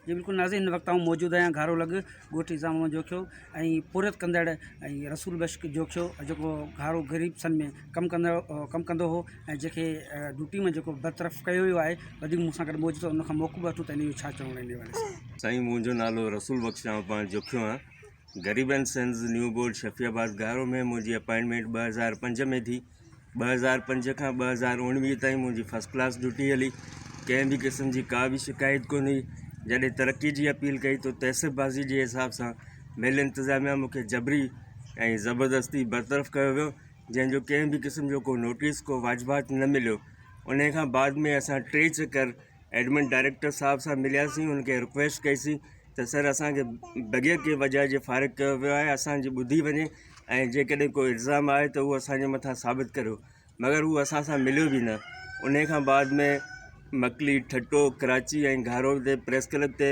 جي بلڪل ناظرين هن وقت آئون موجود آهيان گهارو لڳ ڳوٺ عزام محمد جوکيو ۽ پورهيت ڪندڙ ۽ رسول بخش جوکيو جيڪو گهارو غريب سن ۾ ڪم ڪندڙ ڪم ڪندو هو ۽ جنهن کي ڊيوٽي مان جيڪو برطرف ڪيو ويو آهي وڌيڪ مون سان گڏ موجود آهي ان کان موقف وٺون ته ان جو ڇا چوڻ آهي ان حوالي سان. سائين منهنجو نالو رسول بخش آئون پاڻ جوکيو آهيان Gharib and sons new board Shafiabad Gharo ۾ منهنجي اپائنٽمينٽ 2005 ۾ ٿي 2005 کان 2019 تائين منهنجي فرسٽ ڪلاس ڊيوٽي هلي ڪنهن به قسم جي ڪا به شڪايت ڪونه هئي جڏهن ترقي جي اپيل ڪئي ته تعصب بازي جي حساب سان مل انتظاميا مون کي جبري ۽ زبردستي برطرف ڪيو ويو جنهن جو ڪنهن به قسم جو ڪو نوٽيس ڪو واجبات نه مليو ان کان بعد ۾ اسان ٽي چڪر ايڊمن ڊائريڪٽر صاحب سان ملياسين ان کي رڪويسٽ ڪئيسين ته سر اسانکي بغير ڪنهن وجه جي فارغ ڪيو ويو آهي اسانجي ٻڌي وڃي ۽ جيڪڏهن ڪو الزام آهي ته اهو اسانجي مٿان ثابت ڪريو مگر هو اسان سان مليو به نه ان کان بعد ۾ مڪلي ٺٽو ڪراچي ۽ گهارو تي پريس ڪلب تي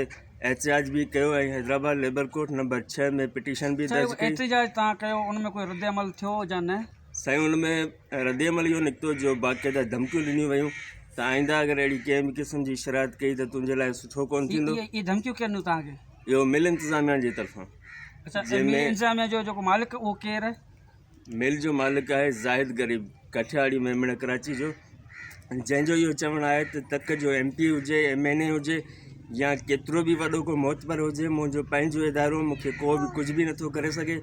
احتجاج به ڪيو ۽ Hyderabad labour court number 6 ۾ petition به درج ڪئي. احتجاج تان ڪيو ان ۾ ڪوئي رد عمل ٿيو يا نه؟ سائين ان ۾ ردعمل اهو نڪتو جو باقاعده ڌمڪيون ڏنيون ويون ته آئنده اگر اهڙي ڪنهن به قسم جي شرارت ڪئي ته تنهنجي لاء سٺو ڪونه ٿيندو. اهي ڌمڪيون ڪير ڏنيون توهان کي؟ اهو مل انتظاميا جي طرفان. اڇا مل انتظاميا جو جيڪو مالڪ اهو ڪير؟ مل جو مالڪ آهي زاهد غريب ڪٺياڙي ميمڻ ڪراچي جو جنهن جو اهو چوڻ آهي ته تڪ جو ايم پي هجي ايم اين اي هجي يا ڪيترو به وڏو ڪو معتبر هجي منهنجو پنهنجو ادارو مون کي ڪو به ڪجهه به نٿو ڪري سگهي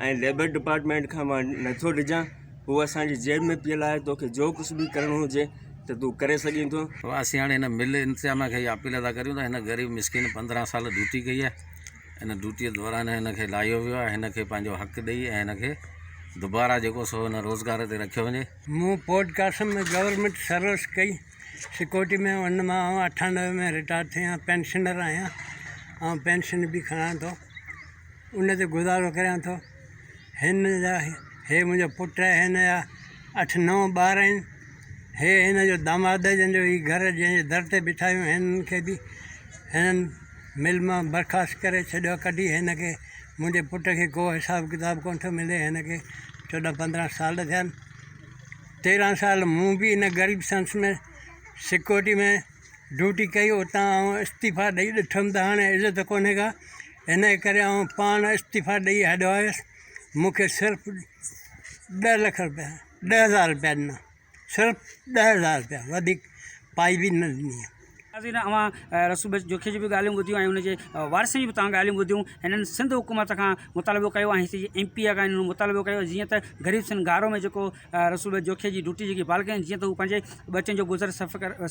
۽ ليبر ڊپارٽمينٽ کان مان نٿو ڊڄان هو اسانجي جيب ۾ پيل آهي توکي جو ڪجهه به ڪرڻو هجي ته تون ڪري سگهين ٿو. اسين هاڻي هن مل انتظاميا کي اها اپيل ٿا ڪريون ته هن غريب مسڪين 15 سال ڊيوٽي ڪئي آهي ان ڊيوٽي دوران هن کي لاهيو ويو آهي هن کي پنهنجو حق ڏئي ۽ هن کي دوباره جيڪو سو هن روزگار تي رکيو وڃي. مون پورٽ قاسم ۾ گورنمينٽ سروس ڪئي سيڪيورٽي ۾ ان مان آئون 98 ۾ رٽائر ٿي آهيان پينشنر آهيان آئون پينشن به کڻان ٿو ان تي گذارو ڪريان ٿو هن جا هي منهنجو پٽ آهي هن جا اٺ نو ٻار آهن هي هن جو داماد آهي جنهن جو هي گهر جنهن جي در تي بيٺا آهيون هنن کي به هنن مل مان برخاست ڪري ڇڏيو آهي ڪڍي هن کي منهنجي پٽ کي ڪو حساب ڪتاب ڪونه ٿو ملي هن کي 14 15 سال ٿيا آهن 13 سال مون به ان غريب سنس ۾ سيڪيورٽي ۾ ڊيوٽي ڪئي اتان آئون استعيفا ڏئي ڏٺم ته هاڻي عزت ڪونهي ڪا ان ڪري آئون پاڻ استعيفا ڏئي هليو آيس مون کي صرف 10 لک روپيا 10,000 روپيا ڏنا صرف 10,000 روپيا وڌيڪ پائي به نه ڏني. ناظرين اوهان رسول بخش جوکي جون به ڳالهيون ٻڌيون ۽ ان جي وارثن جون به توهان ڳالهيون ٻڌيون هنن سنڌ حڪومت کان مطالبو ڪيو ۽ هتي جي ايم پي اي کان هنن مطالبو ڪيو جيئن ته غريب سنڌ گهارو ۾ جيڪو رسول بخش جوکي جي ڊيوٽي جيڪي بحال ڪئي جيئن ته هو پنهنجي ٻچن جو گذر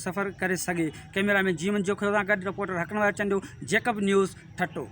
سفر ڪري سگهي ڪئميرا مين جيون جوکيو سان گڏ رپورٽر حق نواز چانڊيو جيڪب نيوز ٺٽو.